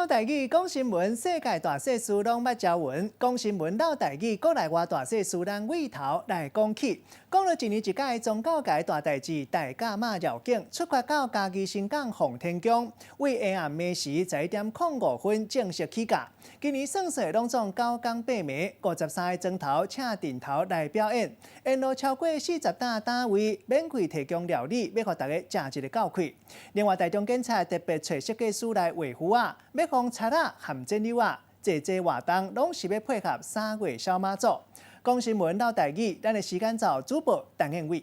嘮台語講新聞，世界大細事攏捌朝聞。講新聞嘮台語，國內外大細事，咱對頭來講起。講了一年一屆宗教界大代誌，大甲媽繞境出發到嘉義新港奉天宮，為下暗暝時11點05分正式起駕。今年算算攏總九工八暝，53個莊頭請陣頭來表演，沿路超過40擔單位免費提供料理，欲予大家食一个夠氣。另外，台中警察特別揣設計師來畫符仔，欲予賊仔和戰友仔，濟濟活動攏是欲配合三月小媽祖。講新聞嘮台語，咱的時間就主播陳燕偉。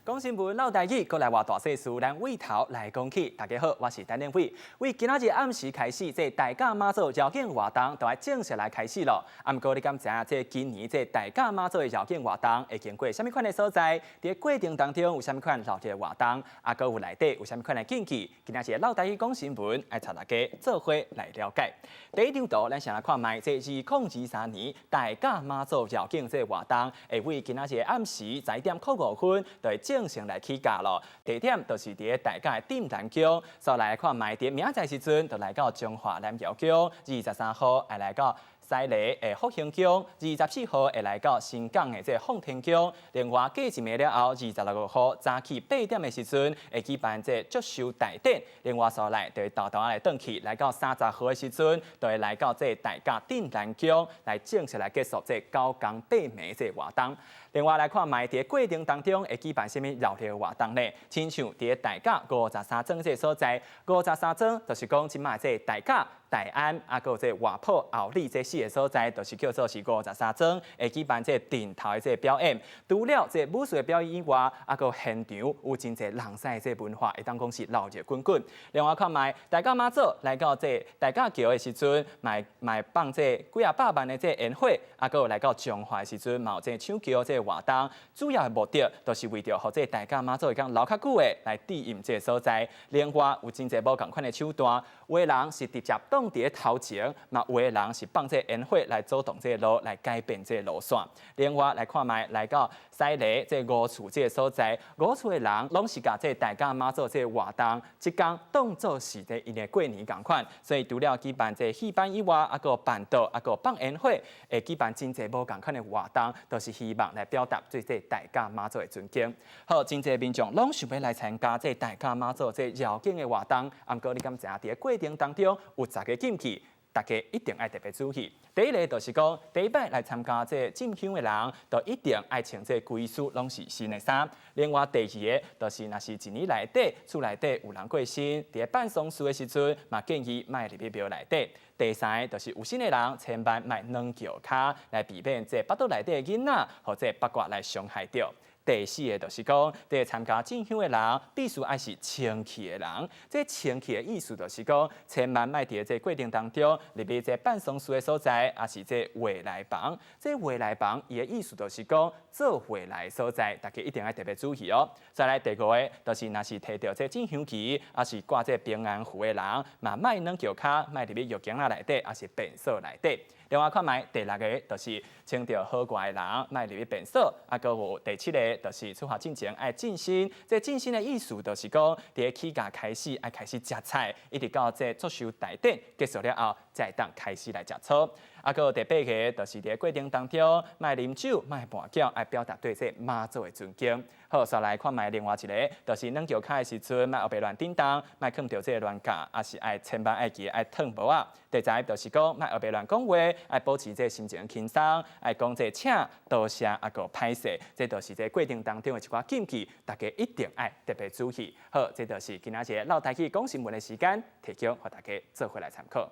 講新聞嘮台語，國內外大細事，咱對頭來講起。大家好，我是陳燕偉。為今仔日暗時開始，這大甲媽祖繞境活動就愛正式來開始咯。啊，毋過你敢知影？這今年這大甲媽祖的繞境活動會經過啥物款的所在？佇過程當中有啥物款熱鬧活動？啊，閣有內底有啥物款的禁忌？今仔日嘮台語講新聞，愛帶大家做伙來了解。第一張圖，咱先來看覓這2023年大甲媽祖繞境這活動，會為今仔日暗時11點05分就會正式來起駕咯。地點就是佇大甲的鎮瀾宮。再來看覓，佇明仔載時陣，就來到彰化南瑤宮。23號會來到西螺的福興宮，24號會來到新港的這奉天宮。另外過一暝了後，26號早起8點的時陣，會舉辦這祝壽大典。另外紲來就會沓沓來轉去，來到30號的時陣，就會來到這大甲鎮瀾宮來正式來結束這九工八暝這活動。另外來看覓，佇過程當中會舉辦啥物熱鬧活動呢？親像佇大甲五十三莊這個所在，五十三莊就是講這擺這大甲、大安，啊，閣有這外埔、后里這四个所在，就是叫做是五十三莊，會舉辦這陣頭的這表演。除了這武術的表演以外，啊，閣現場有真濟人獅的這文化，會當講是鬧熱滾滾。另外看覓，大甲媽祖來到這大甲橋的時陣，嘛會放這幾仔百萬的這煙火，啊，閣有來到彰化的時陣，嘛有這搶轎這活動。主要的目的，就是為著予這大甲媽祖會當留較久的來庇蔭這個所在。另外有真濟無仝款的手段，有的人是直接擋佇頭前，嘛有的人是放這煙火來阻擋這個路，來改變這個路線。另外來看覓，來到西螺這五厝這個所在，五厝的人攏是共這大甲媽祖這個活動，這工當做是這𪜶的過年仝款。所以除了舉辦這戲班以外，啊，閣辦桌，啊，閣放煙火，會舉辦真濟無仝款的活動，都是希望來表達對這大甲媽祖的尊敬。好，真濟民眾攏想欲來參加這大甲媽祖這繞境的活動，啊，毋過你敢知影？佇過程當中有十個禁忌，大家一定愛特別注意。第一個就是講，第一擺來參加這進香的人，就一定愛穿這規束攏是新的衫。另外第二个，就是若是一年內底厝內底有人過身，佇辦喪事的時陣，嘛建議莫入去廟內底。第三个就是有身的人，千萬莫軟轎跤，來避免這腹肚內底的囡仔，予這八卦來傷害著。第四个就是講，佇參加進香的人，必須愛是清氣的人。這清氣的意思就是講，千萬莫佇這過程當中，入去這辦喪事的所在，抑是這未來房。這未來房，伊的意思就是講，做未來的所在，大家一定愛特別注意哦。再來第五个，就是若是提著這進香旗，抑是掛這平安符的人，嘛莫軟轎跤，莫入去浴間仔內底，抑是便所內底。另外看覓第六个，就是穿著好褂的人，莫入去便所。啊，閣有第七个，就是出發進前愛淨身。這淨身的意思就是講，佇起駕開始愛開始食菜，一直到這祝壽大典結束了後，才會當開始來食素。啊，閣有第八个，就是佇過程當中，莫啉酒，莫跋筊，愛表達對這媽祖的尊敬。好，紲來看覓另外一个，就是軟轎跤的時陣，莫烏白亂振動，莫囥著這個鑾架，抑是愛千萬愛記愛褪帽仔。第十就是講，莫烏白亂講話，愛保持這心情輕鬆，愛講這請多謝，啊閣歹勢，這就是這過程當中的一寡禁忌，大家一定愛特別注意。好，這就是今仔日嘮台語講新聞的時間，提供予大家做伙來參考。